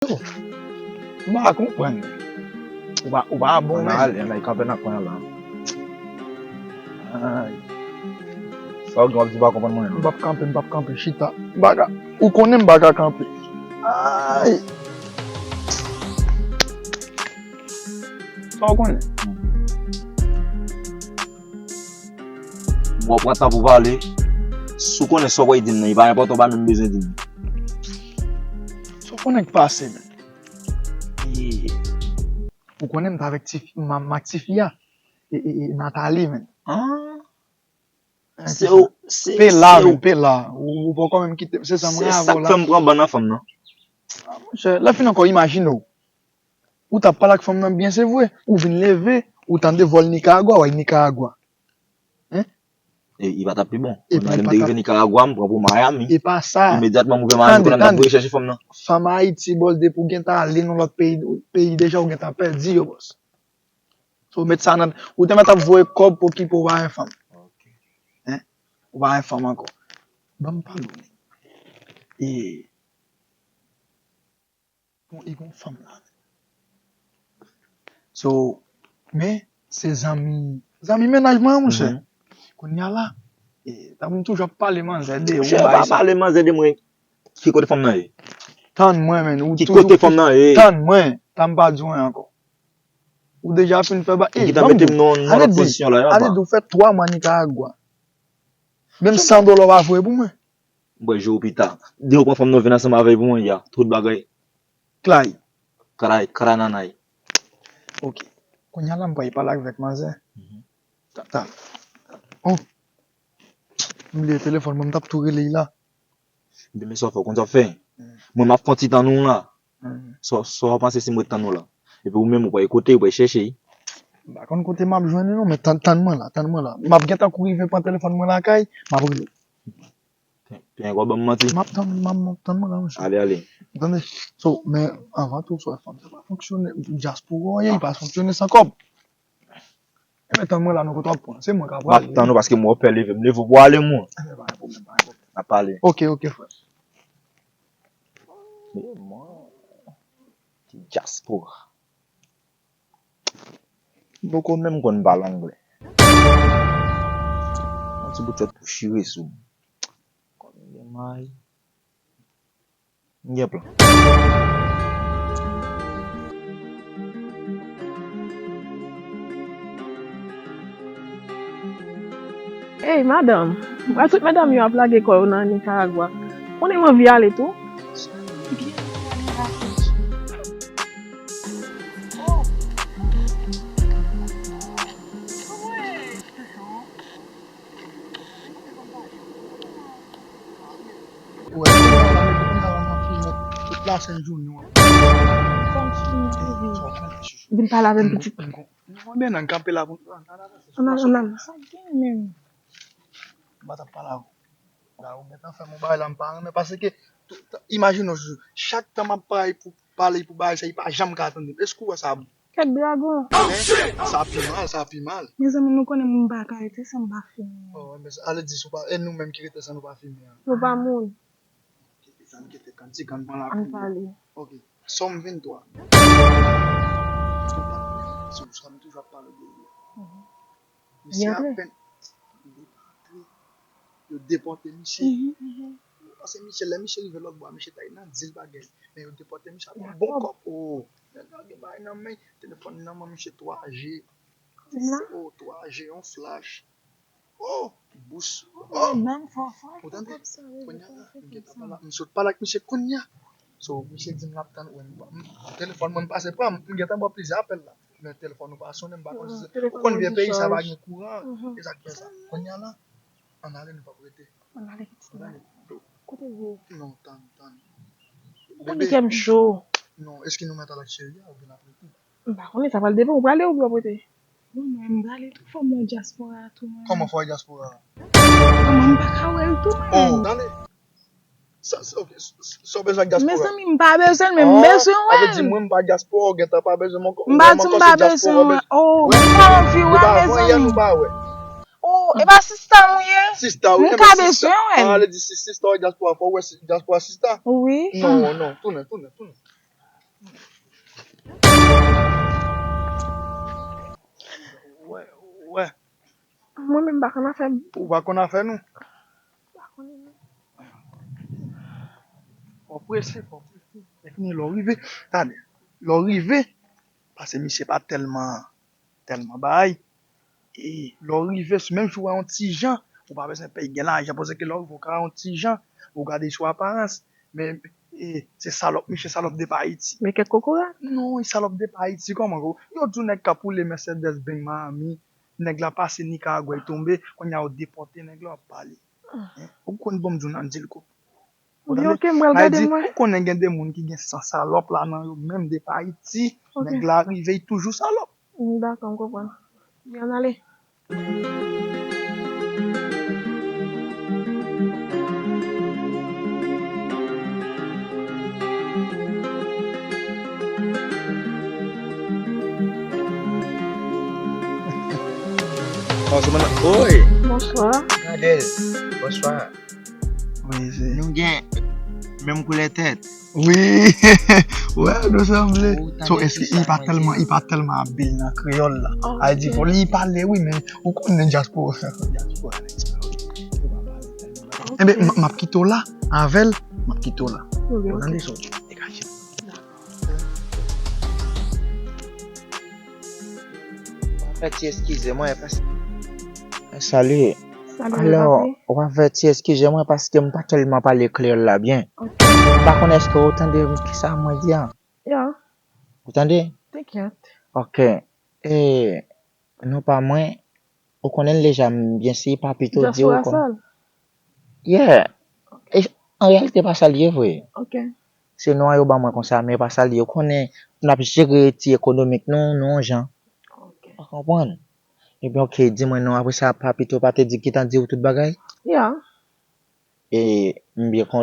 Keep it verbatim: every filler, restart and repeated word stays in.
M pa konprann. Ou pa, ou pa bon, men. Ann al, ann al kanpe nan kwen an la. Ay. Sa w gen w ap di w pa konprann mwen menm? M p ap kanpe, m p ap kanpe, chita. M pa ka, ou konnen m pa ka kanpe. Ay. Sa w konnen? Bon, pran tan pou pale. Si w konnen sa w pral di m nan, li pa enpòtan, w pa menm bezwen di m. Sa w konnen k pase, men? E, ou konnen m t avèk ti fi, m, m ak ti fi a. E, e, e, Nathalie, men. Ah. Se ou, se, pe la, se men, ou pe la. Ou, ou poko menm kite m. Se sa mwen avè w la. Se sa k fè m pran bann nan fanm nan. Ah, monchè, lè fin ankò, imajine w. Ou t ap pale ak fanm nan byen, se vre. Ou vin leve, ou tande vòl Nikaragwa, w al Nikaragwa. Hein? E, li pa t ap pi bon. Kounye a lè m te rive Nikaragwa, m pran pou Miami. E pa sa. Imedyatman m ouvè Miami, kounye a m t ap voye chèche fanm nan. Fanm Ayiti, bòs, depi w gentan ale nan lòt peyi, peyi deja, ou gentan pèdi yo, bòs. So, met sa nan, ou te mèt ap voye kòb pou okipe w pa yon fanm. Ok. Hein? Ou pa yon fanm ankò. Ban m pale w. E, bon, e gon fanm la. So, men, se zanmi, zanmi mennaj mwen, monchè. Mhm. Kounye a la, e, tankou m toujou ap pale manzè de ou, monchè, pa pale manzè de mwen. Ki kote fanm nan ye? Tann mwen, men. Ou ki kote fanm nan ye? Tann mwen, tann m pa di w anyen ankò. Ou deja fin fè ba, ey, kite mete m nan, nan lòt pozisyon la, ale di w fè twa mwa Nikaragwa. Menm san dola w pa voye pou mwen. M pral jere w pita. Depi w pran fanm nan, vin ansanm avè l pou mwen, ya. Tout bagay. Klay. Klay, krananay. Ok. Kounye a la, m pral pale avèk manzè. Mhm. Ta, ta. Oh. M bliye telefòn mwen, m t ap tou rele l la. Ebyen, men sa w fè, w konn sa w fè? Hmm. Mwen, m ap fè yon ti tann ou la. Hmm. Sa, sa w panse si m ret tann ou la? Epi ou menm, ou pral kote, ou pral chèche. M pa konn kote m ap jwenn li non, men tann, tann mwen la, tann mwen la. M ap gentan kouri vin pran telefòn mwen lakay, m ap rele w. Pen, pen, w ap ban m manti. M ap tann, m ap, m ap tann mwen la, monchè. Ale, ale. Tande, so, men anvan tou, sa w fè m, sa pa fonksyone. Dyaspora w ye, li pa fonksyone san kòb. Ebyen, tann mwen la, non, kote w ap pran? Se mwen k ap prale. M ap tann ou paske m wè w pè leve. M leve w pou ale, mwen. Ebyen, pa gen pwoblèm, pa gen pwoblèm. N ap pale. Ok, ok, frè. Men mwen, ti dyaspora. M poko menm konn pale anglè. Yon ti bout fèt pou chire sou m. Kòm gen may. M gen plan. Ey, madanm, m wè tout medam yo ap lage kò yo nan Nikaragwa. Konnen m anvi ale tou. Ou wè, kounye a la, kounye a la, m ap fini tout la sèn jounen w ap. Vin pale avè m, pitit. Non, men nan kanpe la pou. Ann al, ann al. Sa gen menm? M pa t ap pale avè w. La, ou gentan fè m yon bagay la, m pa renmen. Paske, tout, imajine w, chak tan m ap pale pou, pale pou bagay sa, li pa janm ka tande m. Èske w wè sa bon? Kèk dragon. Sa pi mal, sa pi mal. Mezanmi, nou konnen m pa ka rete san m pa fini. Oh, men ale di si w pa, e nou menm ki rete san nou pa fini an? Nou pa mouri. Zanmi ki te kantik, ann pran lakou. Ann pale. Ok. Sòm venntwa. Si w sa m toujou ap pale de li. Mhm. Misye apèn li antre, yo depòte misye. Mhm, mhm. Paske misye, lè misye rive lòt bò a, misye ta nan dil bagay. Men yo depòte misye ak yon bon kòb. Oh, nèg la gen bagay nan men, telefòn nan men misye twa G. Oh, twa G, yon flash. Oh, bous. Oh. Ou tande? Kounye a la, m gentan pale, m sot pale ak misye kounye a. So, misye di m l ap tann, wè, m, m, telefòn mwen m pase pran, m gentan ba w plizyè apèl la. Men telefòn ou pa sonnen, m pa konn si se, ou konn vye peyi sa pa gen kouran. E sa k fè sa. Kounye a la, ann ale, nou p ap rete. Ann ale, pitit mwen. Kote w ye? Non, tann, tann. Ou konn kè m cho. Non, èske nou mèt al ak cheri a oubyen n ap rete? M pa konnen, sa pral depann, ou prale oubyen w ap rete? Bon, mwen, m prale tou, fò m wè dyaspora a tou, mwen. Kòman fò w wè dyaspora a? Kòman m pa ka wè l tou, mwen? Oh, tande. Sa, sa, ok, s-, s-, sa w bezwen ak dyaspora? Mezanmi, m pa bezwen l, men m bezwen wè l. Sa vle di mwen m pa dyaspora, ou gentan pa bezwen mwen ankò. M pa di m pa bezwen wè l. Oh, m pa anvi wè l, mezanmi. Oh, e pa sista m ou ye? Sista, wi, m ka bezwen wè l. Sa vle di si sista w dyaspora, fò w wè si, dyaspora sista. Wi. Non, non, tounen, tounen, tounen. M pa konn afè m. Ou pa konn afè nou? M pa konnen non. Fò prese, fò prese. Lè fini, lè w rive, tande, lè w rive, paske misye pa tèlman, tèlman bay. E lè w rive, sou menm si w wè yon ti jan, ou pa bezwen pèy gen lajan, paske lè w rive, ou ka wè yon ti jan, ou gade sou aparans, men e, se salòp, misye salòp depi Ayiti. Men kèk kokorat. Non, e salòp depi Ayiti, kòman ko? Yo di w nèg k ap woule Mercedes Benz Miami, nèg la pase Nikaragwa, li tonbe, kounye a yo depòte nèg la, w ap pale. Hein? Ou konn, bon, m di w nan dil ko. Ou tande? Ok, m pral gade mwen. Ou konnen gen de moun ki gen san salòp la nan yo menm depi Ayiti. Ok. Nèg la rive, li toujou salòp. M dakò, m konprann. Byen ale. Oy! Bonswa. Gade l. Bonswa. Wi, se. Nou gen menm koulè tèt. Wi. Wè, nou sanble. So, èske li pa tèlman, li pa tèlman abil nan kreyòl la? A di, fò li pale, wi, men ou konnen dyaspora. Dyaspora, nèg sa, wi. Li pa pale tèlman. Enben, m, m ap kite w la avè l, m ap kite w la. Ou tande, so, degaje. Fè ti eskize mwen, paske. Salut. Salut, papi. Alò, w ap fè ti eskize mwen paske m pa tèlman pale kreyòl la byen. Ok. M pa konn èske ou tande kisa mwen di a? Ya. Ou tande? T'inquiète. Ok. E, non pa mwen, ou konnen l deja, m byen si Papito di ou kon. Dyaspora sa l? Yeah. Ok. E, an reyalite, pa sa l ye vre. Ok. Se non an yo ban mwen konsa, men pa sa l ye. Ou konnen, n ap jere ti ekonomik nou, nou yon jan. Ok. Ou konprann? Ebyen, ok, di mwen non, apre sa, Papito pa te di, gentan di ou tout bagay? Ya. E m byen kontan.